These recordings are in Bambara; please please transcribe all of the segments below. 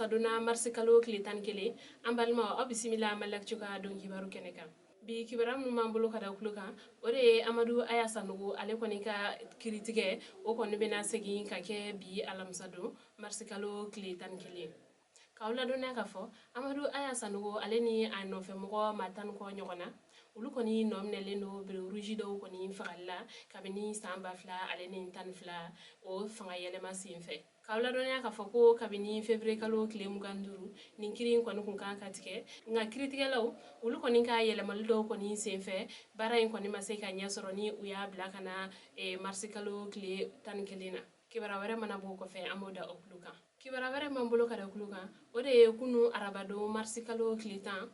Alamisadon na, marisi kalo tile 11, an balimaw, aw bisimila Mali Actu ka don kibaru kɛnɛ kan. Bi kibaruya minnu b'an bolo ka da tulo kan, o de ye Amadu Aya Sanogo, ale kɔni ka kiritigɛ, o kɔni bɛna segin ka kɛ bi alamisadon, marisi kalo tile 11. K'aw ladɔnniya k'a fɔ Amadu Aya Sanogo, ale ni a nɔfɛmɔgɔ maa 10 ni kɔ ɲɔgɔn na, olu kɔni nɔ minɛlen don béret rouge dɔw kɔni fagali la kabini san 2012, o fanga yɛlɛma sen fɛ. K'aw ladɔnniya k'a fɔ ko kabini février kalo tile 25, nin kiri in kɔni kun kan ka tigɛ, nka kiritigɛlaw olu kɔni ka yɛlɛmali dɔw kɔni sen fɛ, baara in kɔni ma se ka ɲɛ sɔrɔ, ni u y'a bila ka na marisi kalo tile 11 na. Kibaruya wɛrɛ mana b'o kɔfɛ, an b'o da o tulo kan. Kibaruya wɛrɛ m'an bolo ka da tulo kan, o de ye kunu arabadon, marisi kalo tile 10,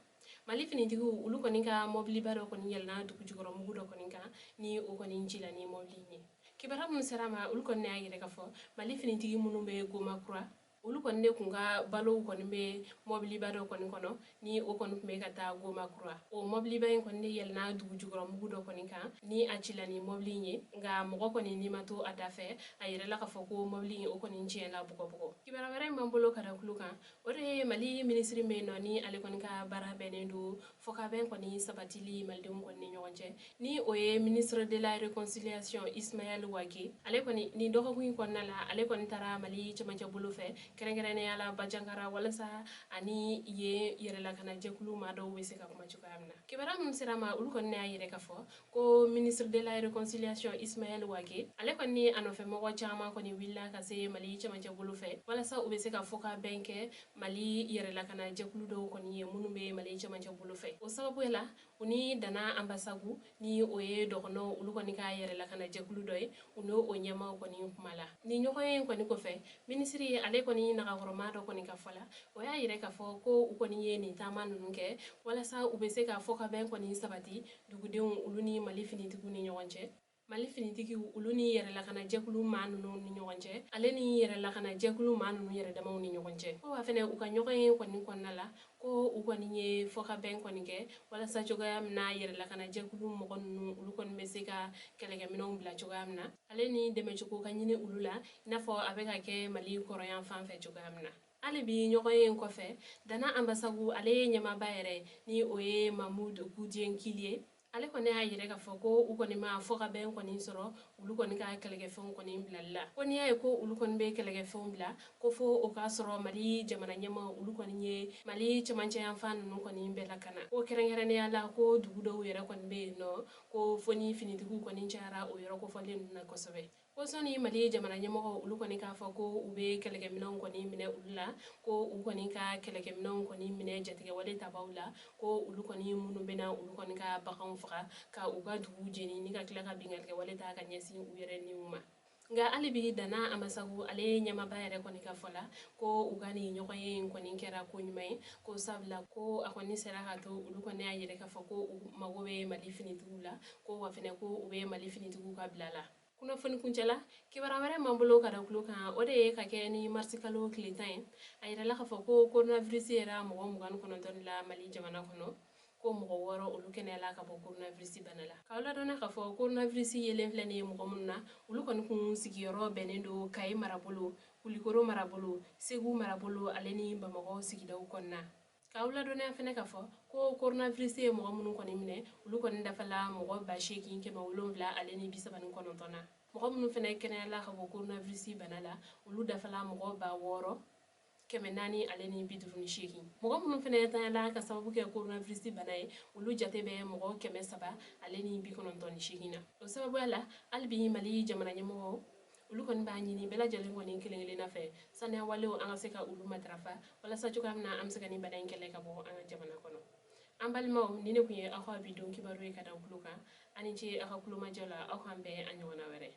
Mali finitigiw olu kɔni ka mɔbiliba dɔ kɔni yɛlɛnna dugu jukɔrɔ mugu dɔ kɔni kan, ni o kɔni cila ni mɔbili ye. Kibaruya minnu sera ma, olu kɔni y'a yɛrɛ k'a fɔ Mali finitigi minnu bɛ Goma kura, olu kɔni de kun ka balow kɔni bɛ mɔbiliba dɔ kɔni kɔnɔ, ni o kɔni tun bɛ ka taa Goma kura. O mɔbiliba in kɔni de yɛlɛnna dugu jukɔrɔ mugu dɔ kɔni kan, ni a cila ni mɔbili in ye, nka mɔgɔ kɔni ni ma to a da fɛ. A yɛrɛla k'a fɔ ko mɔbili in, o kɔni tiɲɛla bugɔbugɔ. Kibaruya wɛrɛ min b'an bolo ka da tulo kan, o de ye Mali minisiri min nɔ, ni ale kɔni ka baara bɛnnen don fɔkabɛn kɔni sabatili malidenw kɔni ni ɲɔgɔn cɛ, ni o ye ministre de la Réconciliation Ismaël Wagué. Ale kɔni, nin dɔgɔkun in kɔnɔna la, ale kɔni taara Mali cɛmancɛ bolo fɛ, kɛrɛnkɛrɛnnenya la Bajankara, walasa ani yen yɛrɛlakana jɛkulu maa dɔw bɛ se ka kuma cogoya min na. Kibaruya minnu sera ma, olu kɔni y'a yɛrɛ k'a fɔ ko ministre de la Réconciliation Ismaël Wagué, ale kɔni a nɔfɛmɔgɔ caman kɔni wulila ka se Mali cɛmancɛ bolo fɛ, walasa u bɛ se ka fɔ ka bɛn kɛ Mali yɛrɛlakana jɛkulu dɔw kɔni ye minnu bɛ Mali cɛmancɛ bolo fɛ. O sababu la, u ni Dana Ambasagu, ni o ye dɔgɔnɔw olu kɔni ka yɛrɛlakana jɛkulu dɔ ye, u n'o o ɲɛmaaw kɔni kuma la. Ni ɲɔgɔn ye kɔni kɔfɛ, minisiri ale kɔni nagakɔrɔma dɔ kɔni ka fɔ la, o y'a yɛrɛ k'a fɔ ko u kɔni ye nin taama ninnu kɛ walasa u bɛ se ka fɔ ka bɛn kɔni sabati dugudenw olu ni Mali finitigiw ni ɲɔgɔn cɛ, Mali finitigiw olu ni yɛrɛlakana jɛkulu maa ninnu ni ɲɔgɔn cɛ, ale ni yɛrɛlakana jɛkulu maa ninnu yɛrɛ damaw ni ɲɔgɔn cɛ. Ko wa fɛnɛ, u ka ɲɔgɔn ye kɔni kɔnɔna la, ko u kɔni ye fɔkabɛn kɔni kɛ walasa cogoya min na yɛrɛlakana jɛkulu mɔgɔ ninnu olu kɔni bɛ se ka kɛlɛkɛminɛnw bila cogoya min na, ale ni dɛmɛcogo ka ɲini olu la, i n'a fɔ a bɛ ka kɛ Mali kɔrɔyan fan fɛ cogoya min na. Hali bi ɲɔgɔn ye kɔfɛ, Dana Ambasagu, ale ye ɲɛmaaba yɛrɛ, ni o ye Mamudu Gudien Kili ye, ale kɔni y'a yɛrɛ k'a fɔ ko u kɔni ma fɔ ka bɛn kɔni sɔrɔ olu kɔni ka kɛlɛkɛfɛnw kɔni bilali la. Ko n'i y'a ye ko olu kɔni bɛ kɛlɛkɛfɛnw bila, ko fo o k'a sɔrɔ Mali jamana ɲɛma olu kɔni ye Mali cɛmancɛ yanfan ninnu kɔni bɛɛ lakana. Ko kɛrɛnkɛrɛnnenya la, ko dugu dɔw yɛrɛ kɔni bɛ yen nɔ, ko fo ni finitigiw kɔni cayara o yɔrɔ kofɔlen ninnu na kosɛbɛ. Ko sɔnni Mali jamana ɲɛmɔgɔ olu kɔni k'a fɔ ko u bɛ kɛlɛkɛminɛnw kɔni minɛ olu la, ko u kɔni ka kɛlɛkɛminɛnw kɔni minɛ jatigɛwale tabaw la, ko olu kɔni minnu bɛna olu kɔni ka baganw faga, ka u ka dugu jeni, ni ka tila ka binkannikɛwale ta ka ɲɛsin u yɛrɛ niw ma. Nka hali bi, Dana Ambasagu, ale ɲɛmaaba yɛrɛ kɔni ka fɔ la, ko u ka nin ɲɔgɔn ye in kɔni kɛra ko ɲuman ye, ko sabula ko a kɔni sera ka to olu kɔni y'a yɛrɛ k'a fɔ ko u mago bɛ Mali finitigiw la, ko wa fɛnɛ ko u bɛ Mali finitigiw ka bila la. Kunnafoni kuncɛla, kibaruya wɛrɛ m'an bolo ka da tulo kan, o de ye ka kɛ ni marisi kalo tile 10 ye, a yirala k'a fɔ ko coronavirus yɛrɛ mɔgɔ 29 la Mali jamana kɔnɔ, ko mɔgɔ wɔɔrɔ olu kɛnɛyala ka bɔ coronavirus bana la. K'aw ladɔnna k'a fɔ coronavirus yelen filɛ nin ye mɔgɔ minnu na, olu kɔni kun sigiyɔrɔ bɛnnen don Kayi marabolo, Kulikoro marabolo, Segu marabolo, ale ni Bamakɔ sigidaw kɔnɔna. K'aw ladɔnniya fɛnɛ k'a fɔ ko coronavirus ye mɔgɔ minnu kɔni minɛ, olu kɔni dafala mɔgɔ 8739 na. Mɔgɔ minnu fɛnɛ kɛnɛyala ka bɔ coronavirus bana la, olu dafala mɔgɔ 6458. Mɔgɔ minnu fɛnɛ tanyala ka sababu kɛ coronavirus bana ye, olu jate bɛ mɔgɔ 398 na. O sababuya la, hali bi Mali jamana ɲɛmɔgɔ olu kɔni b'a ɲini bɛɛ lajɛlen kɔni kelen kelenna fɛ, saniya walew an ka se ka olu matarafa, walasa cogoya min na an bɛ se ka nin bana in kɛlɛ ka bɔ an ka jamana kɔnɔ. An balimaw, ni ne kun ye aw ka bi don kibaru ye ka da tulo kan. Ani ce aw ka kulomajɔ la. Aw k'an bɛn a ɲɔgɔnna wɛrɛ.